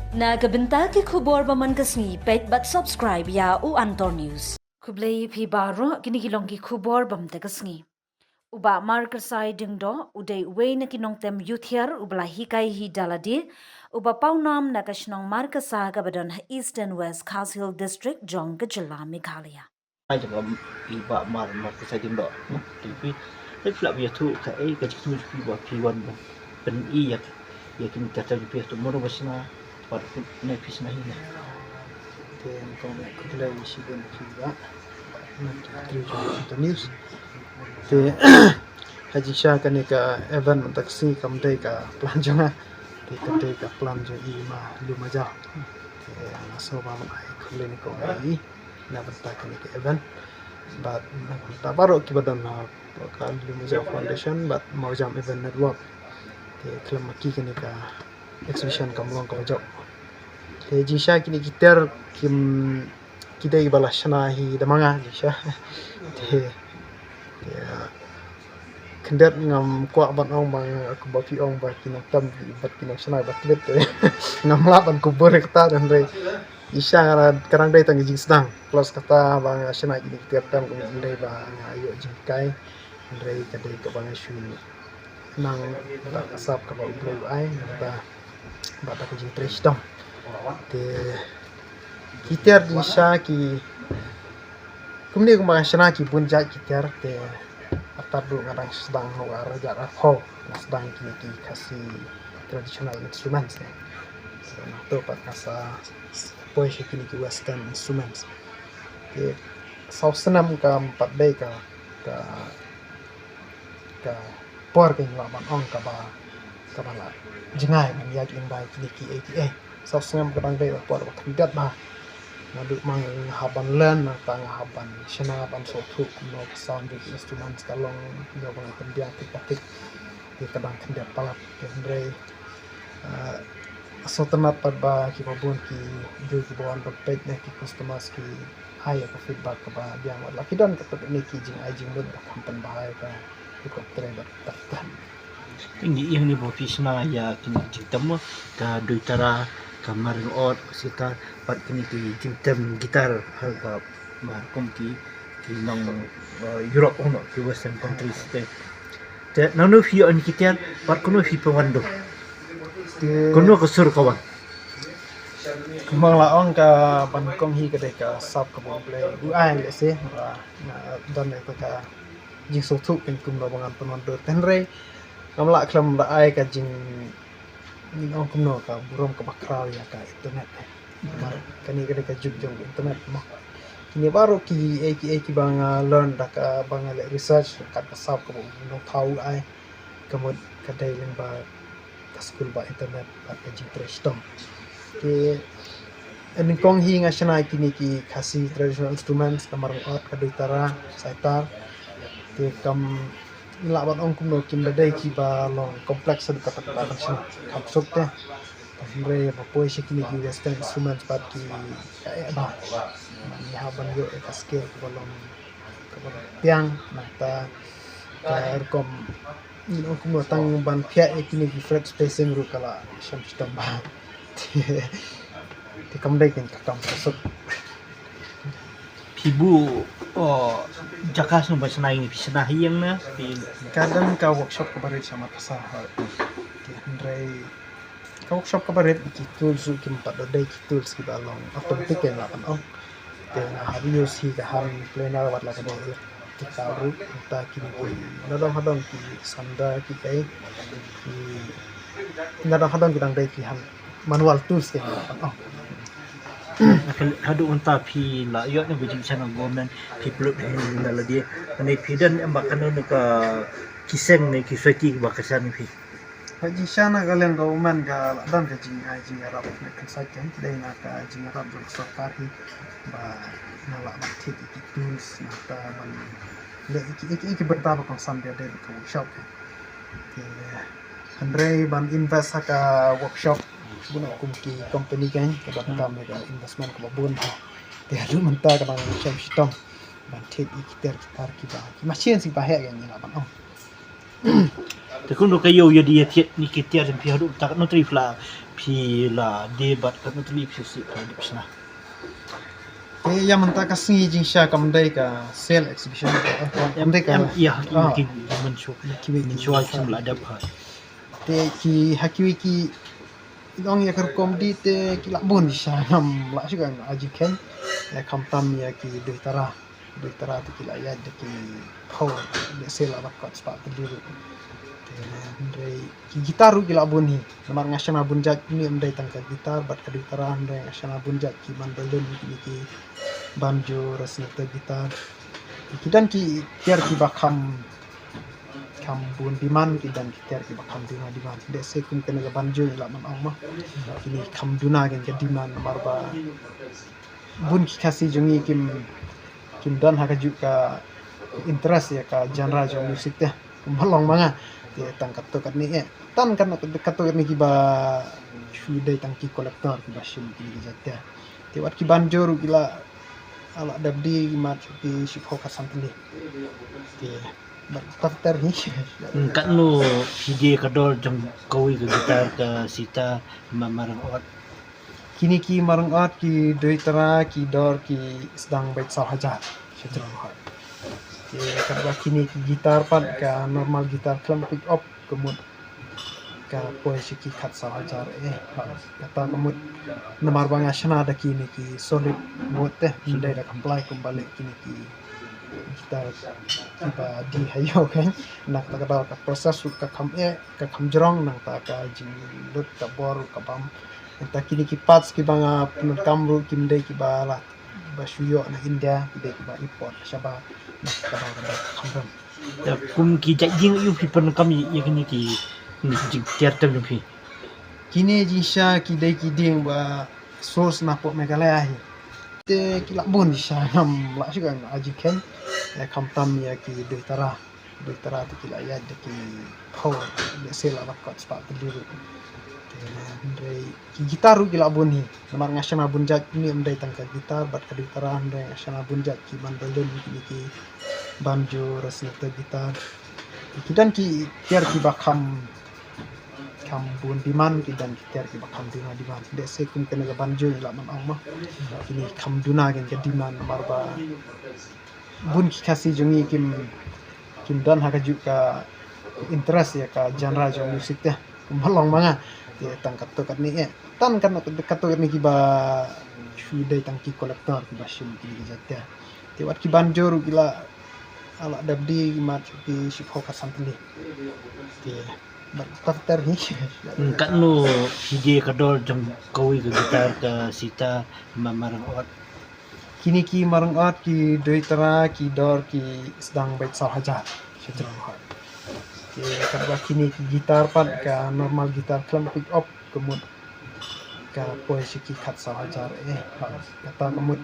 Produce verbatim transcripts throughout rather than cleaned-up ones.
Na ka bynta ki khubor ba man ka sngi, peit bad subscribe ïa u Antor News. Khublei phi baroh, kine ki long ki khubor ba man ka sngi. U Bah Markasai Diengdoh, u dei uwei na ki nongtem yuthiar, uba la hikai hi da lade, uba pawnam na ka shnong Markasa kaba don ha Eastern West Khasi Hills District jong ka jylla Meghalaya. Ai jong i Bah Mar, Markasai Diengdoh. Te phi, te phi lah ïathuh kaei ka jingthmu jong phi ba phi wan ban pyni ïa, ïa kine ki ter jong phi, hato mano ba shna, bad kumno phi shna hi ne. Te nyngkong khublei shibun ïa phi Bah. Na ka trei jong Antor News. Te ha jingshisha kane ka event mynta ka sngi kam dei ka plan jong nga. Te ka dei ka plan jong i Ma Lum Majaw. Te nga sngewbha ban ai khublei nyngkong ïa i na bynta kane ka event. Bad na bynta baroh kiba don ha ka Lum Majaw Foundation bad Mawjam Event Network. Te khlem ma ki kane ka exhibition kam long kaba jop. Te jingshisha kine ki ter kim, ki dei ba la shna hi da ma nga jingshisha. Te, te, ah, khyndiat ngam kwah ban ong ba nga, kumba phi ong ba ki nongtem bad ki nongshna ba tbit te. Ngam lah ban kubur ïa kata, hynrei jingshisha ka dang dei tang ka jingsdang. Plus kata ba nga shna kine ki ter tam kam dei ba nga ïoh jinghikai. Hynrei ka dei kaba nga shu nang da ka sap kaba U Blei u ai, nang da, bad da ka jingtrei shitom. Te ki ter jingshisha ki, kumne kumba nga shna ki bun jait ki ter, te artat ruh nga dang sdang ha u ar hajar arphew, nga sdang kine ki Khasi traditional instruments te. Te nangta pat nga sa poi sha kine ki western instruments. Te saw snem kam pat dei ka, ka ka por ka, ngi lah ban ong, kaba, kaba la jngai ban ïaid lyngba kine kiei kiei. Saw snem ka dang dei ka por ba khyndiat bha. Naduh ma nga hap ban learn, nangta nga hap ban shna, ban sngewthuh kumno ka sound jong ki instruments ka long, kumno ba ngan pynbiang thik ba thik. Te ka dang khyndiat palat. Te hynrei, ah, sngewtynnat pat ba kiba bun ki briew kiba wan ban peit ne ki customers ki ai ïa ka feedback kaba biang, wat la ki don katto katne ki jingai jingmut ba kham pynbha ïa ka, ïa ka trei bad ka. Ngi ïeng ne ba phi shna ïa kine ki jingtem, ka duitara, ka maryngod, sitar, bad kine ki jingtem guitar ha ka, ba kum ki, ki nong, eh, Europe, ono ki western countries te. Te nangno phi ïoh ïa kine ki ter, bad kumno phi pynwandur? Te kumno ka sur ka wan? Kumba nga la ong, ka ban kong hi ka dei ka sap kaba U Blei u ai, lehse ba nga don ïa ka jingsngewthuh kein kumno ba ngan pynwandur. Te hynrei ngam lah khlem da ai ka jing, ngin ong kumno, ka burom kaba khraw ïa ka internet. Namar kane ka dei ka juk jong internet mo. Kine baroh kiei kiei kiba nga learn da kaba nga leh research kat ka sap kaba U Nongthaw u ai. Ka mut ka dei lyngba ka skul ba internet bad ka jingtrei shitom. Te nyngkong hi nga shna kine ki Khasi traditional instruments, ka maryngod, ka duitara, sitar. Te kam lah ban ong kumno, kim da dei kiba long complex haduh katta katta ban shna, kham suk te. Hynrei ba poi sha kine ki western instruments pat ki, ka eh bha. Ngi hap ban ïoh ïa ka skill kaba long, kaba long biang, nangta ka rukom, you know, kumno tang ban phiah ïa kine ki fret spacing ruh ka la shem shitom bha. Te kam dei kein ka kam ka suk. Phi buh, oh, jaka shnong ba shna ïa kine, phi shna ha ïing ne phi? Ka don ka workshop kaba rit sha Markasa. Te hynrei ka workshop kaba rit, ki tools ruh kim pat da dei ki tools kiba long automatic, kein lah ban ong. Te nga hap use hi ka hand planer wat la ka dei electrical ruh, nangta kine ki nadong hadong ki sander ki kaei, ki nadong hadong ki dang dei ki hand manual tools, kein lah ban ong. Haduh mynta phi la ïoh ne ka jingsngew government, phi pynlut hi na lade, ne phi don em ba kano ne ka, ki seng ne ki society ba kyrshan ïa phi? Ka jingshisha na ka liang government ka la don ka jingai jingïarap na ka side, ka dei na ka jingïarap jong ka sorkar hi ba nga lah ban thied ïa ki tools, nangta ban leh ïa ki, ïa ki, ïa ki bynta ba kongsan, dei dei ka workshop hi. Te hynrei ban invest ha ka workshop, bun kum ki company kan, ka donkam ïa ka investment kaba bun ha. Te haduh mynta ka dang shem shitom ban thied ïa ki ter ki tar kiba, ki machine kiba heh kan, ngi lah ban ong. Te kumno ka ïew ïa die ïa thied kine ki tiar jong phi haduh mynta, katno tylli phi la, phi la die bad katno tylli phi shu dep shna? Te ïa mynta ka sngi jingshisha kam dei ka sale exhibition. Kam dei ka, ïa, ha ki, ah, ki mynshuwa, ki mynshuwa ki la dep ha. Te ki, ha kiwei ki, ong ïa ka rukom die te ki la bun shisha, ngam lah shuh ban ai jingkheiñ. Ïa khamtam ïa ki Doitara. Doitara te ki la ïaid da ki phew, lehse la dap kat spah tylli ruh. Te hynrei ki guitar ruh ki la bun hi. Namar nga shna bun jait, ym dei tang ka guitar bad ka Doitara, hynrei nga shna bun jait ki mandolin, kine ki banjo, resonator guitar. Ki don ki tiar kiba kham, kham bun demand, ki don ki tiar kiba kham duna demand. Lehse kum kane ka banjo ngi lah ban ong mo, kine kham duna kein ka demand namar ba bun ki Khasi jong ngi kim, kim don ha kajuh ka interest ïa ka genre jong music te. Kumba long ma nga. Te tang katto katne eh. Tang katto katne kiba shu dei tang ki collector kiba shim kine ki jait te. Te wat ki banjo ruh ki la, la dep die, ki mat ki shiphew ka san tylli. Te bad kata ter hi. Hmm, katno phi die ka dor jong kawei ka guitar, ka sitar, ma, marang ot? Kine ki marang ot, ki Doitara, ki dor ki sdang beit saw hajar. Sha jrong hoi. Te katba kine ki guitar pat, ka normal guitar khlem pick up ka mut ka poi sha ki khatsaw hajar eh. Kata ka mut namar ba nga shna da kine ki solid wood te, ym dei da ka ply kumba leh kine ki guitar kiba die ha ïew kein. Na kata ka daw ka process ruh ka kham eh, ka kham jrong, nangta ka jinglut ka bor ruh ka bam. Nangta kine ki parts kiba nga pyndonkam ruh kim dei kiba la, ba shu ïoh na India, ki dei kiba import shabar. Na kata ka daw ka kham rem. Ïa, kum ki jait dieng aïu phi pyndonkam ïa, ïa kine ki, hmm, jingtiar tem jong phi? Kine jingshisha ki dei ki dieng ba source napoh Meghalaya hi. Te ki la bun shisha, ngam lah shuh ban ai jingkheiñ. Ïa khamtam ïa ki Doitara. Doitara te ki la ïaid da ki phew, lehse la dap kat spah tylli ruh. Te hynrei ki guitar ruh ki la bun hi. Namar nga shna bun jait, ym dei tang ka guitar bad ka Doitara, hynrei nga shna bun jait ki mandolin, kine ki banjo, resonator guitar. Ki don ki tiar kiba kham, kham bun demand, ki don ki tiar kiba kham duna demand. Lehse kum kane ka banjo ngi lah ban ong mo, kine kham duna kein ka demand namar ba bun ki Khasi jong ngi kim, kim don ha kajuh ka interest ïa ka genre jong music te. Kumba long ma nga. Te tang katto katne eh. Tang katno, katto katne kiba shu dei tang ki collector kiba shim kine ki jait te. Te wat ki banjo ruh ki la, la dep die, ki mat ki shiphew ka san tylli. Te bad kata ter hi. Hmm, katno phi die ka dor jong kawei ka guitar, ka sitar, ma, marang ot? Kine ki marang ot, ki Doitara, ki dor ki sdang beit saw hajar. Sha jrong hoi. Te katba kine ki guitar pat, ka normal guitar khlem pick up ka mut ka poi sha ki khatsaw hajar eh. Kata ka mut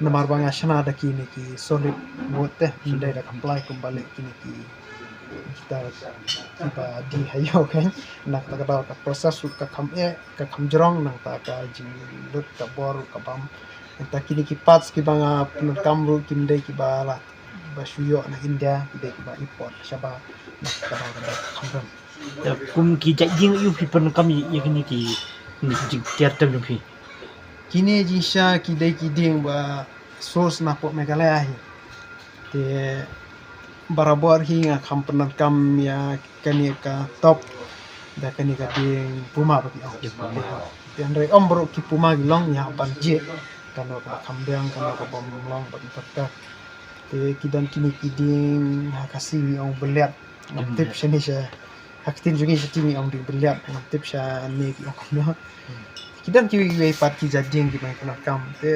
namar ba nga shna da kine ki solid wood te, ym dei da ka ply kumba leh kine ki guitar kiba die ha ïew kein. Na kata ka daw ka process ruh ka kham eh, ka kham jrong, nangta ka jinglut ka bor ruh ka bam. Nangta kine ki parts kiba nga pyndonkam ruh kim dei kiba la, ba shu ïoh na India, ki dei kiba import shabar. Na kata ka daw ka kham rem. Ïa, kum ki jait dieng aïu phi pyndonkam ïa, ïa kine ki, hmm, jingtiar tem jong phi? Kine jingshisha ki dei ki dieng ba source napoh Meghalaya hi. Te barabor hi nga kham pyndonkam ïa kane ka top da kane ka dieng Puma ba ki ong. Ïa, Puma. Te hynrei ym baroh ki Puma ki long, ngi hap ban jied kano kaba kham biang, kano kaba ym long, bad kata. Te ki don kine ki dieng ha Khasi ngi ong beliat. Ngam tip shane sha, ha ktien jong ngi sha Khasi ngi ong dieng beliat, ngam tip shane ki ong kumno. Ki don kiwei kiwei pat ki jait dieng kiba ngi pyndonkam. Te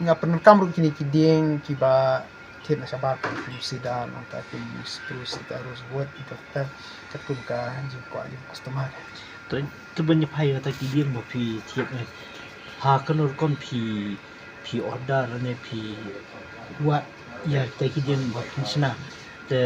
nga pyndonkam ruh kine ki dieng kiba thied na shabar, kum cedar, nangta kum spruce, nangta rosewood, nangta katkum ka jingkwah jong customer. To, to ban ïa phai kata ki dieng ba phi thied, eh, ha kano rukom phi, phi order ne phi wad ïa kita ki dieng ba phin shna? Te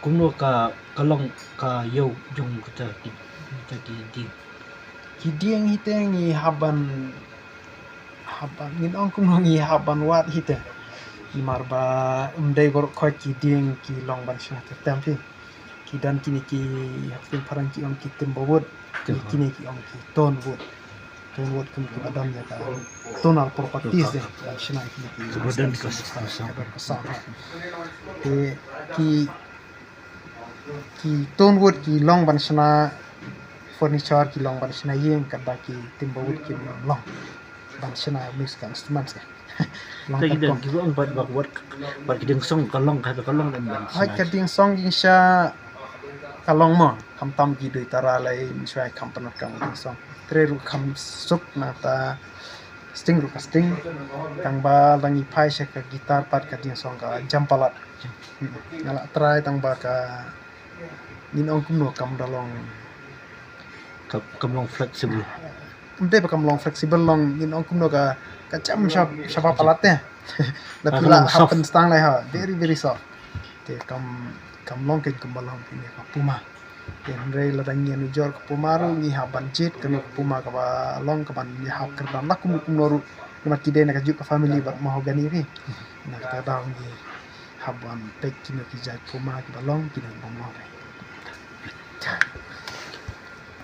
kumno ka, ka long ka ïew jong kita ki, kita ki dieng? Ki dieng hi te ngi hap ban, hap ban, ngin ong kumno, ngi hap ban wad hi te. Namar ba ym dei baroh khoit ki dieng ki long ban shna ter tem phi. Ki don kine ki, hapdeng phareng ki ong ki timber wood, kine ki ong ki tone wood. Tone wood kum kiba don ïa ka tonal properties de, ban shna kine ki ka don ka sound. Te ki, ki tone wood ki long ban shna furniture, ki long ban shna ïing, katba ki timber wood ki long ban shna musical instruments. Long ka dong ki ong bad bad wat bad ki ding song ka long ka ka long em ban. Hai ka ding song ding sha ka long mo, kam tam ki doi tara lai, min shwai kam panat kam ding song. Tre ru kam suk na ta sting ru ka sting. Tang ba lang i phai sha ka guitar pat ka ding song ka jam palat. Nga la trai tang ba ka, ngin ong kumno, kam da long, kam long flexible. Ym dei ba kam long flexible, long ngin ong kumno, ka, ka jam shaba, shaba palat te. Da phi la hap pynstang lai ha, very, very soft. Te kam, kam long kein kumba long phi ne ka puma. Te hynrei lada ngi ïanujor ka puma ruh ngi hap ban jied kano ka puma kaba long, kaban ïahap kyrdan la kumno kumno ruh. Namar ki dei na ka juk ka family bad mahogany ri. Na kata ka daw ngi hap ban peit kino ki jait puma kiba long, kino bym long re.